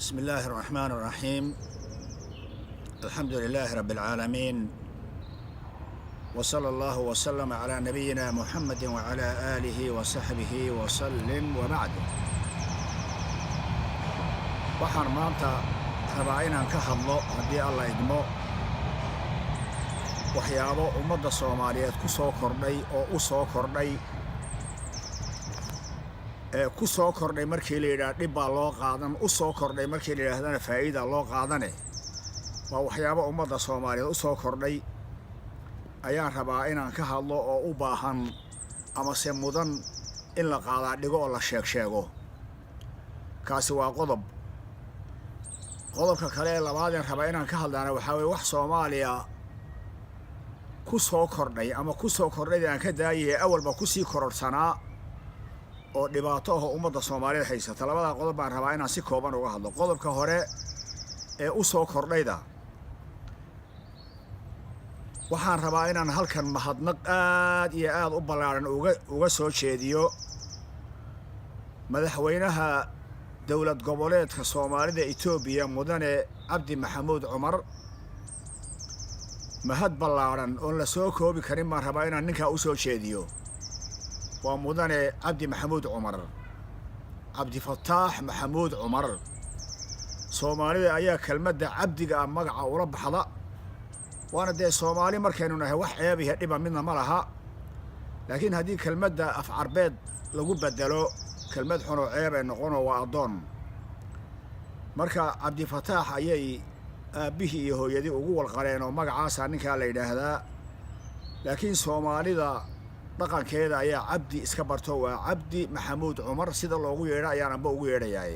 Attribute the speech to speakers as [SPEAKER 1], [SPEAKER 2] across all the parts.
[SPEAKER 1] بسم الله الرحمن الرحيم، الحمد لله رب العالمين، وصلى الله وسلم على نبينا محمد وعلى آله وصحبه وسلم، وبعد. Waxaan maanta rabaa inaan ka hadlo, haddii Alla idmo, waxyaabo ummadda Soomaaliyeed ku soo kordhay oo u soo kordhay. Ee ku soo kordhay markii la yidhaha dhib baa loo qaadan, u soo kordhay markii la yidhahdana faa'iida loo qaadane. Waa waxyaabo ummadda Soomaaliyeed u soo kordhay ayaan rabaa inaan ka hadlo, oo u baahan amase mudan in la qaadaa dhigo oo la sheeg sheego. Kaasi waa qodob. Qodobka kale ee labaadeen rabaa inaan ka hadlaana waxaa weye wax Soomaaliya ku soo kordhay, ama ku soo kordhayd aan ka daayaya, awalba kusii kororhsanaa oo dhibaato ahoo ummadda Soomaaliyeed haysata. Labadaa qodob baan rabaa inaan si kooban uga hadlo. Qodobka hore ee u soo kordhayda, waxaan rabaa inaan halkan mahadnaq aad iyo aad u ballaadhan uga soo jeediyo madaxweynaha Dowlad Goboleedka Soomaalida Etoobiya, Mudane Cabdi Maxamuud Cumar. Mahad ballaadhan oon la soo koobi karin baan rabaa inaan ninkaa u soo jeediyo. Waa Mudane Cabdi Maxamuud Cumar, Cabdifataax Maxamuud Cumar. Soomaalida ayaa kelmadda cabdiga ah magaca ula baxda, waana dee Soomaali markaynu nahay, wax ceeb iyo dhiba midna ma laha. Laakiin haddii kelmadda af Carbeed lagu bedelo, kelmad xunoo ceeb ay noqonoo waa addoon. Marka Cabdifataax ayay aabbihii iyo hooyadii ugu walqaleen oo magacaasaa ninkaa la yidhaahdaa. Laakiin Soomaalida dhaqankeeda ayaa Cabdi iska barto. Waa Cabdi Maxamuud Cumar. Sida loogu yeedho ayaan anba ugu yeedhayaay.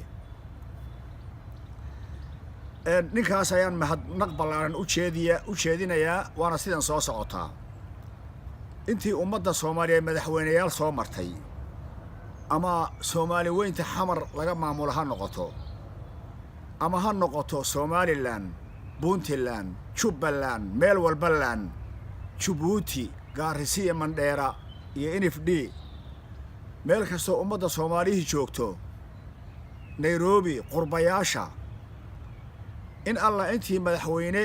[SPEAKER 1] Ninkaas ayaan mahadnaq ballaaran u jeedinayaa, waana sidan soo socotaa. Intii ummadda Soomaaliyeed madaxweyneyaal soo martay, ama Soomaali weynta Xamar laga maamulo ha noqoto, ama ha noqoto Somaliland, Puntland, Jubbaland, meel walbaland, Jabuuti, Gaarisi iyo Mandheera iyo NFD, meel kastoo ummadda Soomaalihii joogto, Nairobi, qurbayaasha, in Allah intii madaxweyne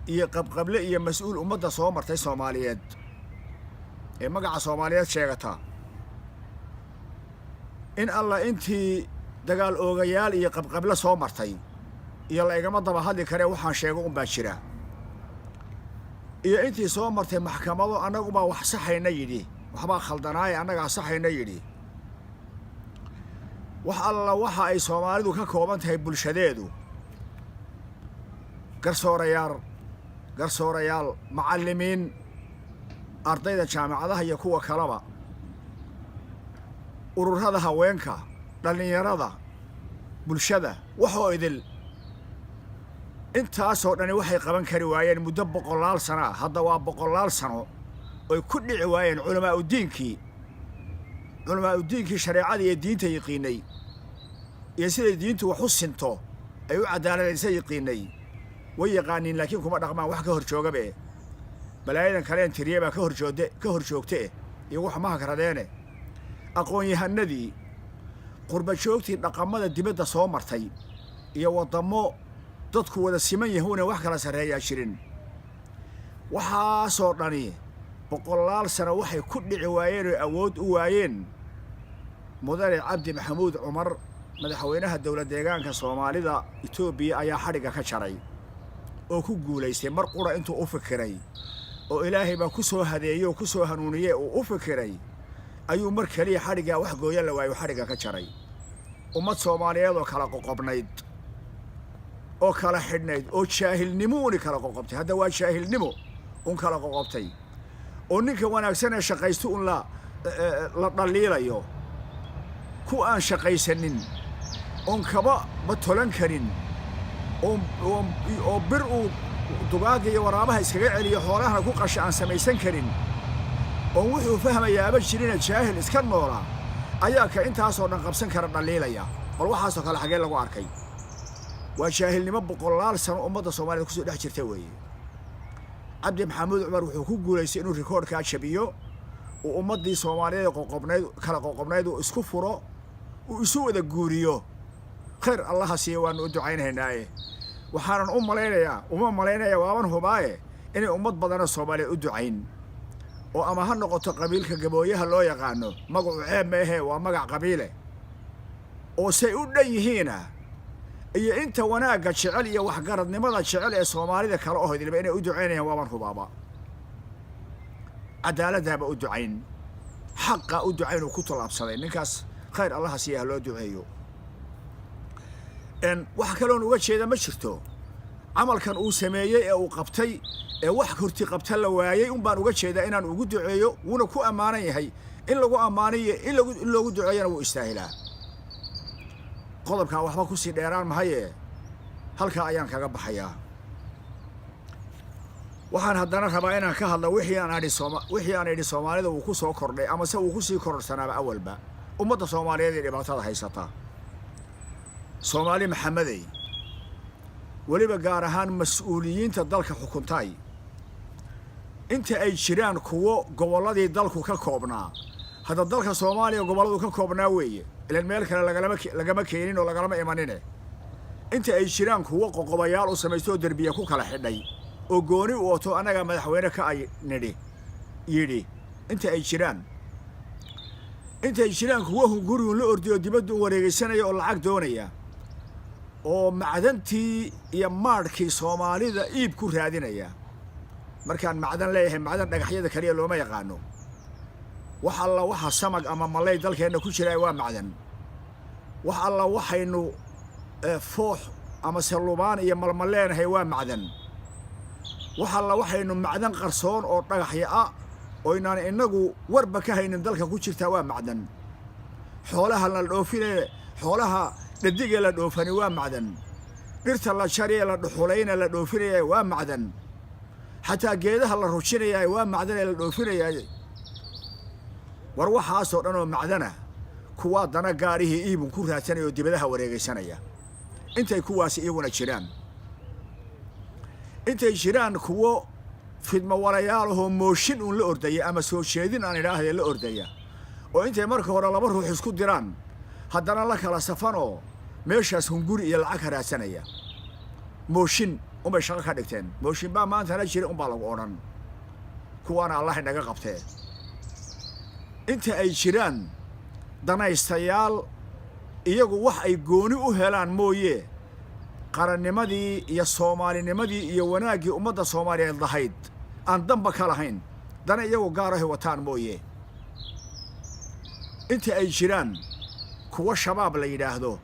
[SPEAKER 1] iyo qabqable iyo mas-uul ummadda soo martay Soomaaliyeed ee magaca Soomaaliyeed sheegata, in Allah intii dagaal oogayaal iyo qabqable soo martay, iyo la igama daba hadli karee, waxaan sheego unbaa jira, iyo intii soo martay maxkamado annagubaa wax saxayna yidhi, waxbaa khaldanaaye annagaa saxayna yidhi, wax alla waxa ay Soomaalidu ka kooban tahay bulshadeedu, garsoorayaal, macallimiin, ardayda jaamacadaha iyo kuwa kaleba, ururada haweenka, dhallinyarada, bulshada, waxoo idil, intaasoo dhani waxay qaban kari waayeen muddo 100 sano ah, hadda waa 100 sano, oy ku dhici waayeen culamaa udiinkii shareecada iyo diinta yiqiinay, iyo siday diintu wax u sinto ay u cadaaladaysa yiqiinay. Way yaqaaniin, laakiin kuma dhaqmaan. Wax ka hor joogabe balaayadan kaleen tiriye baa ka hor joogte iyo wax mahakaradeene. Aqoon-yahanadii, qurba joogtii dhaqamada dibadda soo martay iyo waddammo dadku wada siman yahuuna wax kala sarreeyaa jirin, waxaasoo dhani 100 sano waxay ku dhici waayeen oo awood u waayeen, Mudane Cabdi Maxamuud Cumar, madaxweynaha Dowlad Deegaanka Soomaalida Etoobiya, ayaa xadhigga ka jaray oo ku guulaystay. Mar qura intuu u fikiray oo Ilaahay baa ku soo hadeeyey oo ku soo hanuuniyey uu u fikiray, ayuu mar keliya xadhiggaa wax gooya la waayo xadhigga ka jaray. Ummad Soomaaliyeed oo kala qoqobnayd oo kala xidhnayd oo jaahilnimo uni kala qoqobtay, hadda waa jaahilnimo un kala qoqobtay, oo ninka wanaagsan ee shaqaysto un la dhaliilayo, ku aan shaqaysanin oon kaba ma tolan karin, oo bir uu dugaagga iyo waraabaha iskaga celiyo, xoolahana ku qasha aan samaysan karin, oon wuxuu fahmayaaba jirina, jaahil iska noolaa, ayaa ka intaasoo dhan qabsan kara dhaliilaya. Bal waxaasoo kale xagee lagu arkay? Waa jaahilnimo 100 sano ummadda Soomaaliyed kusoo dhex jirta weeye. Cabdi Maxamuud Cumar wuxuu ku guulaystay inuu rikoodhkaa jabiyo, uu ummaddii Soomaaliyeed qoqobnayd, kala qoqobnayd uu isku furo, uu isu wada guuriyo. Khayr Allaha siiya, waanu u ducaynhaynaaye. Waxaanan u malaynayaa, uma malaynaya, waaban hubaaye, inay ummad badanoo Soomaaliyeed u ducayn, oo ama ha noqoto qabiilka Gabooyaha loo yaqaano. Magacu ceeb maahee, waa magac qabiile oo say u dhan yihiina, iyo inta wanaagga jecel iyo waxgaradnimada jecel ee Soomaalida kale oo idilba inay u ducaynayaan, waaban hubaaba. Cadaaladdaaba u ducayn, xaqa u ducayn uu ku tallaabsaday ninkaas. Khayr Allaha siiya, ha loo duceeyo. Wax kaloon uga jeeda ma jirto. Camalkan uu sameeyey ee uu qabtay ee wax horti qabta la waayey un baan uga jeedaa inaan ugu duceeyo. Wuuna ku ammaanan yahay in lagu ammaaniyo, in loogu duceeyana wuu istaahilaa. Qodobkaa waxba kusii dheeraan mahaye, halkaa ayaan kaga baxayaa. Waxaan haddana rabaa inaan ka hadlo wixii aan idhi Soomaalida wuu ku soo kordhay amase wuu kusii kororsanaaba awalba, ummadda Soomaaliyeed ee dhibaatada haysata, Soomaali Maxamedey, weliba gaar ahaan mas-uuliyiinta dalka xukuntay. Inta ay jiraan kuwo gobolladii dalku ka koobnaa, hadda dalka Soomaaliya gobolladu ka koobnaa weeye, ilan meel kale lagama keenin oo lagalama imanine, inta ay jiraan kuwo qoqobayaal u samaysto oo derbiya ku kala xidhay oo gooni u wato, annagaa madaxweyne ka ay nidhi yidhi, inta ay jiraan kuwo hungurigun la orday oo dibadda u wareegaysanaya oo lacag doonaya oo macdantii iyo maadhkii Soomaalida iib ku raadinaya. Markaan macdan leeyahay, macdan dhagaxyada kaliya looma yaqaano. Wax alla waxa samag ama malay dalkeenna ku jira waa macdan. Wax alla waxaynu foox ama selubaan iyo malmaleenahay waa macdan. Wax alla waxaynu macdan qarsoon oo dhagaxya ah oo inaan innagu warba ka haynin dalka ku jirtaa waa macdan. Xoolaha la dhoofinee, xoolaha dhadigee la dhoofani waa macdan. Dhirta la jariye, la dhuxulayna, la dhoofinaya waa macdan. Xataa geedaha la rujinaya waa macdan ee la dhoofinaya. War waxaasoo dhan oo macdana, kuwaa dana gaarihii iibun ku raadsanaya oo dibadaha wareegaysanaya, intay kuwaasi iyaguna jiraan, intay jiraan kuwo fidmo walayaalahoo mooshin uun la ordaya ama soo jeedin aan idhaahdee la ordaya, oo intay marka hore laba ruux isku diraan haddana la kala safanoo meeshaas hunguri iyo lacag ka raadsanaya, mooshin unbay shaqo ka dhigteen. Mooshin baa maantana jira unbaa lagu odhan. Kuwaana Allah inaga qabtee. Inta ay jiraan danaystayaal iyagu wax ay gooni u helaan mooye qarannimadii iyo soomaalinimadii iyo wanaaggii ummadda Soomaaliyeed lahayd aan danba ka lahayn, dana iyagu gaarahay wataan mooye, inta ay jiraan kuwa Shabaab la yidhaahdo,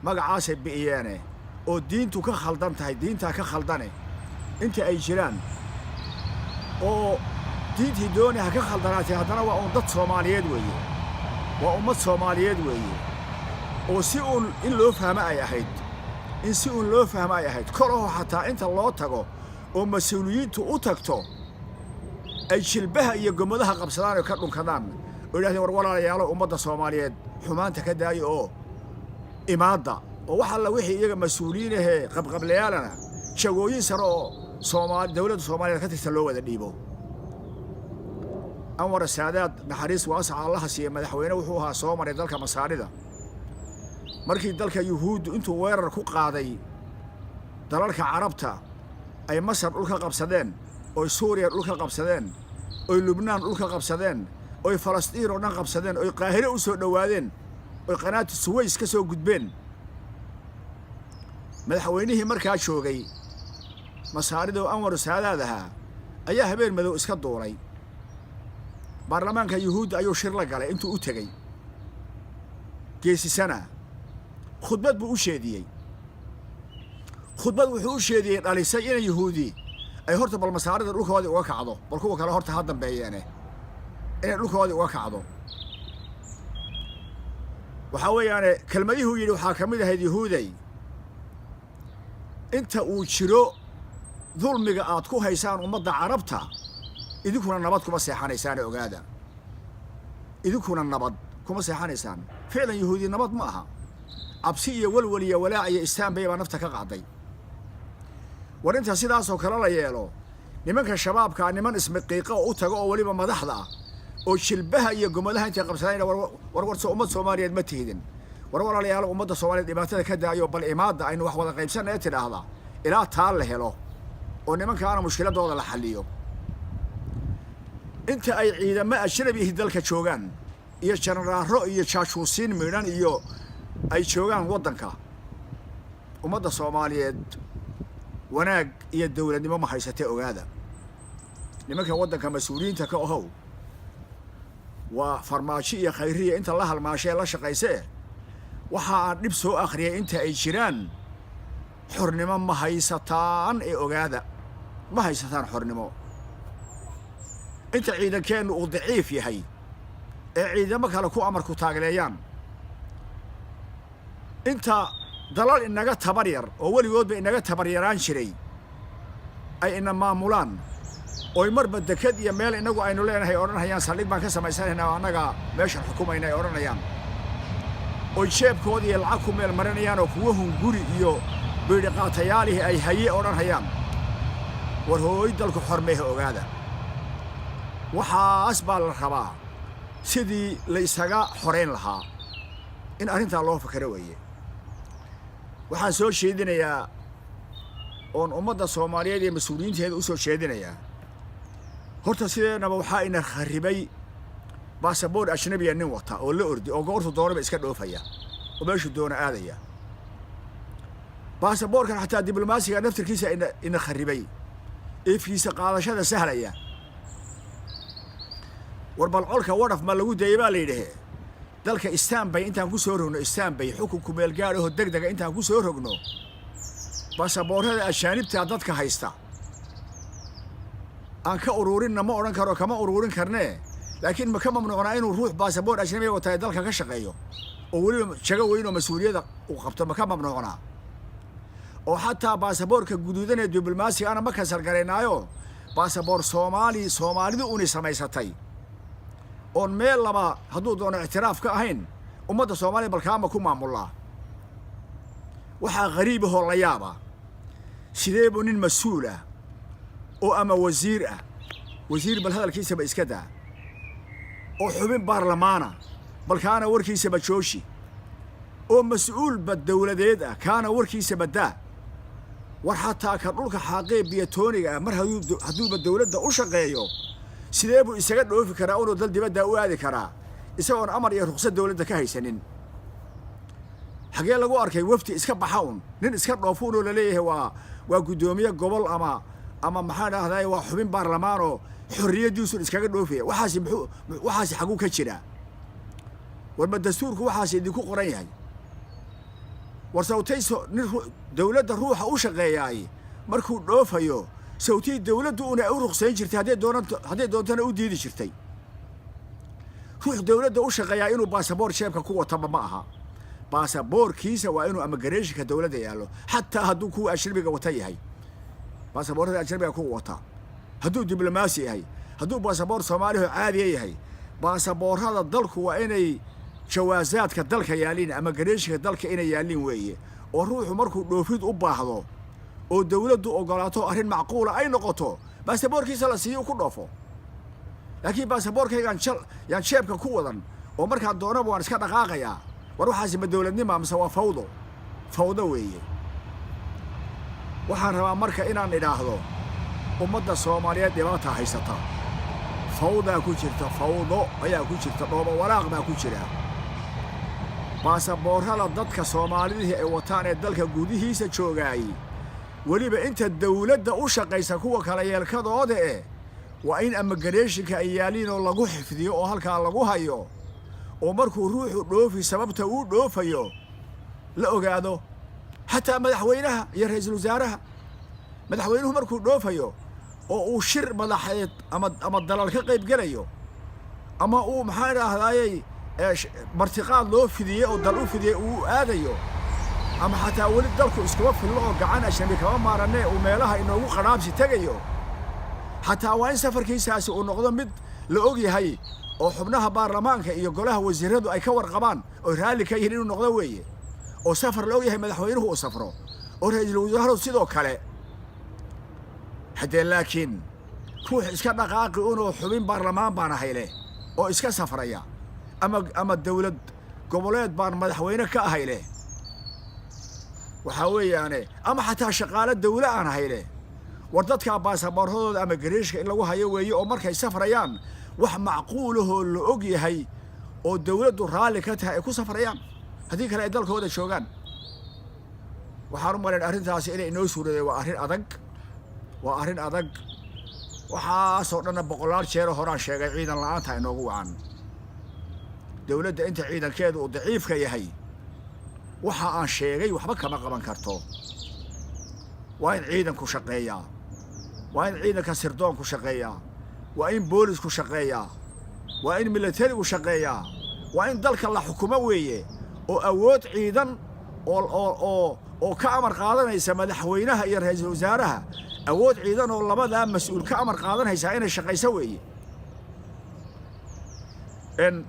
[SPEAKER 1] magacaasay bi'iyeene, oo diintu ka khaldan tahay, diintaa ka khaldane, inta ay jiraan oo diintii dooni ha ka khaldanaatay, haddana waa uun dad Soomaaliyeed weeye, waa ummad Soomaaliyeed weeye, oo si uun in loo fahmo ay ahayd, in si uun loo fahmo ay ahayd, kolaho xataa inta loo tago oo mas-uuliyiintu u tagto ay jilbaha iyo gomadaha qabsadaan oo ka dhunkadaan oo yidhahdeen: "War walaalayaalo, ummadda Soomaaliyeed xumaanta ka daayo oo imaadda," oo wax alla wixii iyaga mas-uuliyiin ahee qabqablayaalana jagooyin sare oo dowladda Soomaaliyeed ka tirsan loo wada dhiibo. Anwar Saadaad, naxariis waasaca Allaha siiya, madaxweyne wuxuu ahaa soo maray dalka Masaarida. Markii dalka Yuhuuddu intuu weerar ku qaaday dalalka Carabta, ay Masar dhulka qabsadeen, oy Suuriya dhulka qabsadeen, oy Lubnaan dhulka qabsadeen, oy Falastiin oo dhan qabsadeen, oy Qaahire u soo dhowaadeen, oy Qanaatu Suways ka soo gudbeen, madaxweynihii markaa joogay Masaarida oo Anwar Saadaad ahaa ayaa habeen madow iska duulay. Baarlamaanka Yuhuudda ayuu shir la galay. Intuu u tegey geesisana khudbad buu u sheediyey. Khudbad wuxuu u sheediyey dhalisay inay Yuhuudi ay horta bal Masaarida dhulkoodii uga kacdo, bal kuwa kale horta ha dambeeyeene, inay dhulkoodii uga kacdo. Waxaa weeyaane kelmadihuu yidhi waxaa ka mid ahayd: "Yuhuuday, inta uu jiro dulmiga aad ku haysaan ummadda Carabta, idinkuna nabad kuma seexanaysaane. Ogaada, idinkuna nabad kuma seexanaysaan." Ficlan Yuhuudi nabad ma aha. Cabsi iyo welwel iyo walaac iyo istaanbay baa nafta ka qaaday. War inta sidaasoo kale la yeelo, nimanka Shabaabkaa niman ismiqiiqa oo u tago oo weliba madaxda ah oo jilbaha iyo gomadaha intay qabsadaan: "War warso ummad Soomaaliyeed ma tihidin. War walaalayaal, ummadda Soomaaliya dhibaatada ka daayo, bal imaadda aynu wax wada qaybsanna ee tidhaahdaa, ilaa taa la helo oo nimankaana mushkiladooda la xalliyo, inta ay ciidamo ajnabi dalka joogaan iyo janaraaro iyo jaajuusiin midhan iyo ay joogaan waddanka, ummadda Soomaaliyeed wanaag iyo dowladnimo ma haysatee. Ogaada, nimanka waddanka mas-uuliyiinta ka ahow, waa Farmaajo iyo Khayriya inta la halmaashee la shaqaysee, waxa aan dhib soo akhriyay inta ay jiraan xornimo ma haysataan ee ogaada, ma haysataan xornimo. Inta ciidankeennu uu daciif yahay ee ciidamo kale ku amarku taagleeyaan, inta dalal inaga tabar yar oo weligoodba inaga tabar yaraan jiray ay ina maamulaan, oy marba deked iyo meel inagu aynu leenahay odhanayaan saldhig baan ka samaysanaynaa oo annaga meeshan xukumayna ay odhanayaan, oy jeebkooda iyo lacag ku meel marinayaan, oo kuwa hunguri iyo biidhiqaatayaalihii ay haye odhanayaan, war hooy, dalku xormeeha, ogaada. Waxaas baa la rabaa sidii la isaga xorayn lahaa in arrintaa loo fakaro weeye. Waxaan soo jeedinayaa oon ummadda Soomaaliyeed iyo mas-uuliyiinteeda u soo jeedinayaa, horta sideenaba waxaa ina kharribay baasaboor ajnabiya nin wata oo la ordi oo goortu doonaba iska dhoofaya oo meeshuu doona aadaya. Baasaboorkan xataa diblomaasiga naftirkiisa ina kharribay ee fiisa qaadashada sahlaya. War bal colka wadhaf ma lagu dayay baa la yidhahe. Dalka istanbay intaan ku soo rogno, istanbay xukunku meel gaadhaho deg dega intaan ku soo rogno, baasaboorrada ajaanibtaa dadka haysta aan ka ururinna. Ma odhan karo kama ururin karnee, laakiin ma ka mamnuucnaa inuu ruux baasaboor ajnabiga wataa dalka ka shaqeeyo oo weliba jago weyn oo mas-uuliyadda uu qabto? Ma ka mamnuucnaa? Oo xataa baasaboorka guduudan ee diblomaasiga ana ma cancel garaynaayo? Baasaboor Soomaali Soomaalidu uni samaysatay oon meel laba hadduu doono ictiraaf ka ahayn ummadda Soomaaliya balkaama ku maamullaa? Waxaa khariib ahoo la yaaba, sidee buu nin mas-uul ah oo ama wasiir ah, wasiir bal hadalkiisaba iska daa, oo xubin baarlamaana balkaana warkiisaba jooshi, oo mas-uulba dowladeed ah kaana warkiisaba daa, war xataa ka dhulka xaaqee biyatooniga ah mar hadduuba dowladda u shaqeeyo, sidee buu isaga dhoofi karaa unuu dal dibaddaa u aadi karaa isagoon amar iyo ruqsad dowladda ka haysanin? Xagee lagu arkay wafdi iska baxa un, nin iska dhoofuun oo laleeyahay waa guddoomiye gobol ama maxaan dhahday, waa xubin baarlamaan oo xorriyaddiisun iskaga dhoofaya? Waxaasi muxuu? Waxaasi xaguu ka jiraa? War ma dastuurku waxaasi idinku qoran yahay? War sawtay nin dowladda ruuxa u shaqeeyaay markuu dhoofayo, sawtii dowladdu una u ruqsayn jirtay, hadday doonanto, hadday doontana u diidi jirtay. Ruux dowladda u shaqeeyaa inuu baasaboor jeebka ku wataba ma aha. Baasaboorkiisa waa inuu immigration-ka dowladda yaallo, xataa hadduu kuwa ajnabiga wata yahay, baasaboorada ajnabiga kuwa wata, hadduu diblomaasi yahay, hadduu baasaboor Soomaaliho caadiya yahay. Baasaboorada dalku waa inay jawaasaadka dalka yaalliin, immigration-ka dalka inay yaalliin weeye, oo ruuxu markuu dhoofid u baahdo oo dowladdu ogolaato, arrin macquula ay noqoto, baasaboorkiisa la siiyo ku dhoofo. Laakiin baasaboorkaygaan jal yaan jeebka ku wadan oo markaan doonaba waan iska dhaqaaqayaa, war waxaasi ma dowladnima mise waa fawdo? Fawdo weeye. Waxaan rabaa marka inaan idhaahdo, ummadda Soomaaliyeed dhibaata haysata, fawdaa ku jirta, fawdo ayaa ku jirta, dhoobo walaaq baa ku jira. Baasaboorrada dadka Soomaalidihii ay wataan ee dalka gudihiisa joogaay, weliba inta dawladda u shaqaysa, kuwa kala yeelkadooda eh, waa in immigration-ka ay yaaliin oo lagu xifdiyo oo halkaa lagu hayo, oo markuu ruuxu dhoofi sababta uu dhoofayo la ogaado. Xataa madaxweynaha iyo ra-iisul wasaaraha, madaxweynuhu markuu dhoofayo oo uu shir madaxeed ama dalal ka qayb gelayo, ama uu maxaa idhaahdayey martiqaad loo fidiyey oo dal u fidiyey uu aadayo, ama xataa weli dalku iskuma fillo oo gacan ajnabi kama maaranee uu meelaha inoogu qadhaabsi tegayo, xataa waa in safarkiisaasi uu noqdo mid la og yahay oo xubnaha baarlamaanka iyo golaha wasiiradu ay ka warqabaan oo raalli ka yihiin inuu noqdo weeye, oo safar la og yahay madaxweynuhu uu safro oo ra-iisul wasaaruhu sidoo kale. Haddee laakiin ruux iska dhaqaaqi unoo xubin baarlamaan baan ahay leh oo iska safraya ama dawlad Goboleed baan madaxweyne ka ahay leh, waxaa weeyaane, ama xataa shaqaale dawle aan ahay leh. War dadkaa baasaboorradooda ama gariishka in lagu hayo weeye, oo markay safrayaan wax macquulahoo la og yahay oo dawladdu raalli ka tahay ay ku safrayaan. Haddii kale ay dalkooda joogaan. Waxaan u malayn arrintaasi inay inoo suuraday. Waa arrin adag, waa arrin adag. Waxaasoo dhanna boqolaal jeero horaan sheegay, ciidan la'aanta inoogu wacan. Dawladda inta ciidankeedu uu daciifka yahay, waxa aan sheegay waxba kama qaban karto. Waa in ciidanku shaqeeyaa, waa in ciidanka sirdoonku shaqeeyaa, waa in boolisku shaqeeyaa, waa in militarigu shaqeeyaa, waa in dalka la xukumo weeye, oo awood ciidan oo ka amar qaadanaysa madaxweynaha iyo ra'iisul wasaaraha, awood ciidan oo labadaa mas'uul ka amar qaadanaysaa inay shaqayso weeye.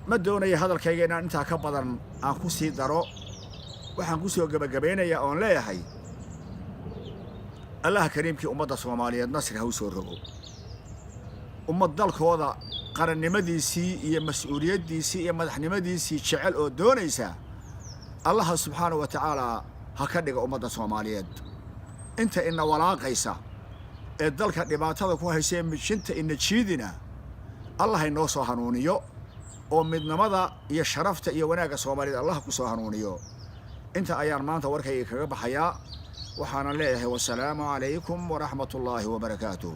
[SPEAKER 1] Ma doonaya hadalkayga inaan intaa ka badan aan ku sii daro. Waxaan ku soo gebagabaynayaa oon leeyahay: Allaha kariimkii ummadda Soomaaliyeed nasri ha u soo rogo. Ummad dalkooda qarannimadiisii iyo mas'uuliyaddiisii iyo madaxnimadiisii jecel oo doonaysa, Allaha subxaana wa tacaalaa ha ka dhiga ummadda Soomaaliyeed. Inta ina walaaqaysa ee dalka dhibaatada ku haysa ee mijinta ina jiidina, Allah inoo soo hanuuniyo, oo midnimada iyo sharafta iyo wanaagga Soomaaliyeed Allah ku soo hanuuniyo. Inta ayaan maanta warkayga kaga baxayaa. Waxaanan leeyahay: wasalaamu calaykum waraxmatullaahi wabarakaatuh.